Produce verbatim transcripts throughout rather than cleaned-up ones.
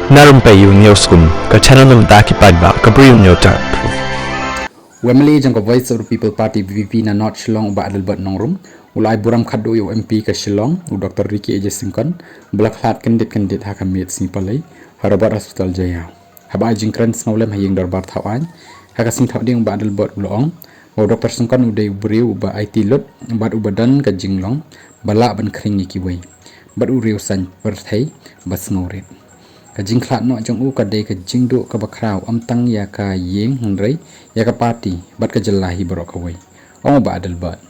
Na Rympei U News Kum, ka channel na bynta ki paidbah ka Bri U News Tap. U M L A jong ka Voice of the People Party, V P P, na North Shillong, u Bah Adelbert Nongrum, u la ai burom khatduh ïa u M P ka Shillong, u Doktor Ricky A J Syngkon, ba la khlad kyndit kyndit ha ka miet sngi Palei ha Robert Hospital Jaiaw. Haba ai jingkren sngewlem ha ïing dorbar thaw aiñ ha ka sngi Thohdieng, u Bah Adelbert u la ong ba u Doktor Syngkon u dei u briew uba aiti lut bad uba don ka jinglong ba lah ban khring ïa kiwei bad u riew saiñ pyrthei ba sngewrit. Ka jingkhlad noh jong u ka dei ka jingduh kaba khraw, ym tang ïa ka ïing hynrei ïa ka party bad ka jylla hi baroh kawei, ong u Bah Adelbert.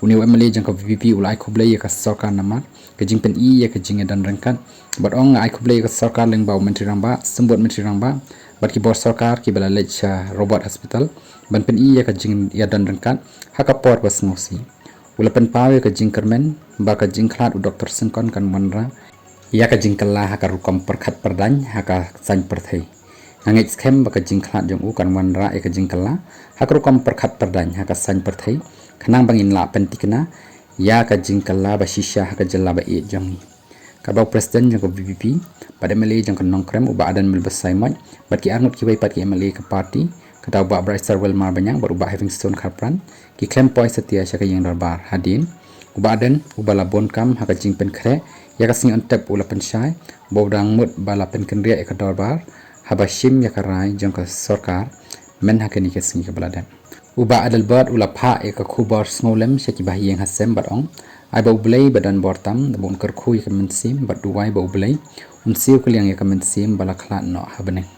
Une u M L A jong ka V P P u la ai khublei ïa ka sorkar namar ka jingpyni ïa ka jingïadon ryngkat bad ong, nga ai khublei ïa ka sorkar lyngba u Myntri Rangbah, Symbud Myntri Rangbah bad ki bor sorkar kiba la leit sha Robert Hospital ban pyni ïa ka jingïadon ryngkat ha ka por ba sngewsih. U la pynpaw ïa ka jingkyrmen ba ka jingkhlad u Doktor Syngkon kan wanrah ïa ka jingkylla ha ka rukom pyrkhat pyrdaiñ ha ka saiñ pyrthei. Nga ngeit skhem ba ka jingkhlad jong u kan wanrah ïa ka jingkylla ha ka rukom pyrkhat pyrdaiñ ha ka saiñ pyrthei, khnang ba ngin lah pynthikna ïa ka jingkylla ba shisha ha ka jylla ba ïeit jong ngi. Katba u President jong ka V P P bad M L A jong ka Nongkrem, u Bah Ardent Miller Basaiawmoit, bad ki arngut kiwei pat ki M L A ka party, kata u Bah Brightstarwell Marbaniang bad u Bah Heavingstone Kharpran, ki khlem poi satia sha ka ïing dorbar. Hadien, u Bah Ardent uba la bun kam ha ka jingpynkhreh ïa ka sngi Onthep u la pynshai ba u dang mut ba la pynkynriah ïa ka dorbar haba shim ïa ka rai jong ka sorkar myn ha kane ka sngi kaba la dep. U Bah Adelbert u la phah ïa ka khubor sngewlem sha ki bahaïing hasem bad ong, ai ba U Blei ba don bor tam, da ba un kyrkhu ïa ka mynsiem bad duwai ba U Blei un siew kylliang ïa ka mynsiem ba la khlad noh ha bneng.